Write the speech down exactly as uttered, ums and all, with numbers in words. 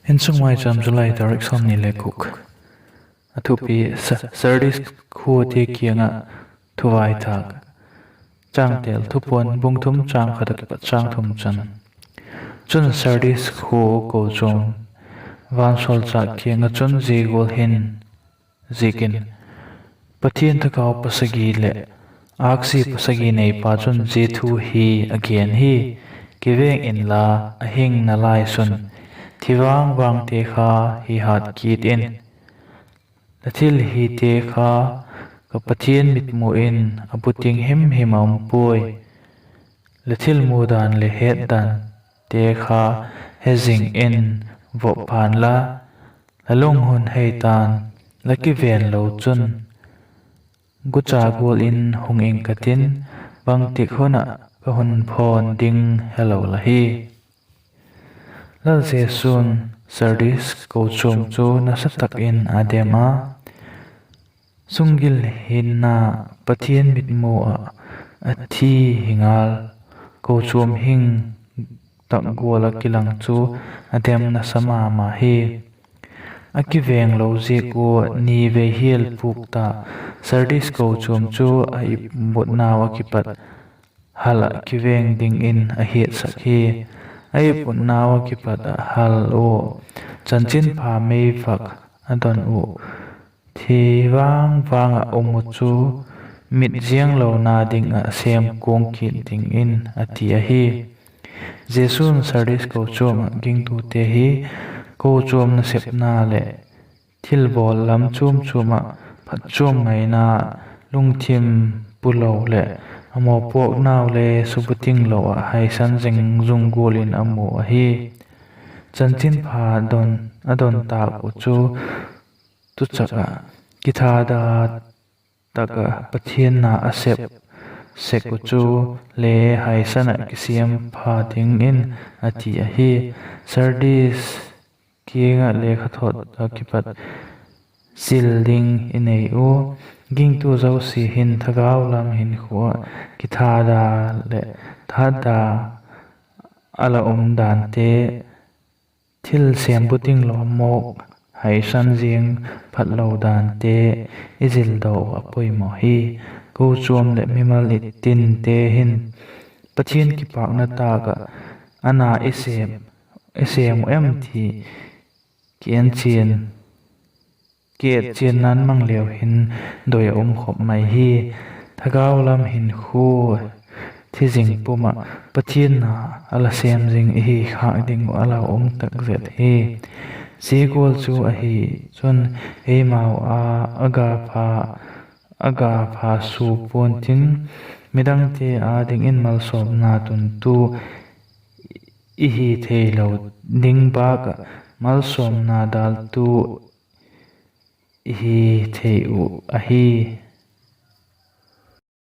Insung Maicham, July tarik sawmni le guk. A thupi: Sa-, Sardis khuate kiang ah thuvai tâk. Changtel: Thupuan bung thum, chang khat a kipat chang thum chan. Chun Sardis khua kochuam vansawlchâk kiang ah chun zia gual hin ziak in: Pathian thagau pasagi leh âksi pasagi neipa chun zia thu hi a gen hi: Kiveng inla, a hing nalai sun thi vang vangte kha hi hat kit in. La thil hite kha ka Pathian mitmu in a buting him him a um puai. La thil mu dan leh het dante kha he zing in vop pha'n la, la lung hun hei ta'n; la kiven lo chun gucha gual in hung ing ka tin, bangtik hun ah ka hun phawn ding helo la hi. Lal Jesu'n Sardis kochuam chu nasa tak in a dem a, sunggil hinna, Pathian mitmu ah a thi hi ngal, kochuam hing tak gual ah kilang chu a dem nasa ma ma hi. A kiveng lo ziak ua ni vei hial pûk ta Sardis kochuam chu a ipmutnau ah kipat hal ah kiveng dingin a hiatsak hi. A ipmutnau ah kipat ah hal ua chanchinpha meivak a don uh, thi vang vang ah um uh chu mit zianglona ding ah sêm kuang kit dingin, a ti ahi. Jesu'n Sardis kochuam ah gingtute hi kochuam nasepna leh thilbawl lam chuam chuam ah phatchuam ngaina, lungthim pulo leh a mawpuaknau le subuting lo ah haisan zing zung gual in a mu ahi. Chanchinpha don, a don tâk uh chu tuchak ah kithada tak ah Pathian na a sep sek uh chu le haisan ah kisiam pha dingin, a ti ahi. Sardis kiang ah lekhathot ah kipat zil ding i nei ua, gingtu zosia hin thagau lam hinkhua ah kithada leh thada a la um dante, thilsêm buting lo mawk, haisan ziang phatlo dante i zildaw uh a poimaw hi. Kochuam leh mimal i tinte hin Pathian kipâkna tâk ah a na i sêm, i sêm uh em ti ki en chian, ki et chianna'n mang leu hin doi a um khop mai hi. Thagau lam hinkhua thi zing pum ah Pathian na a la sêm zing i hi khâk ding uh a la um tak zet hi. Zia gual chu ahi chun eimau a, a ga pha, a ga pha sua pua'n tin, midangte â dingin malsawmna tuntu i hi theilo ding bâk ah malsawmna daltu i hi thei uh ahi.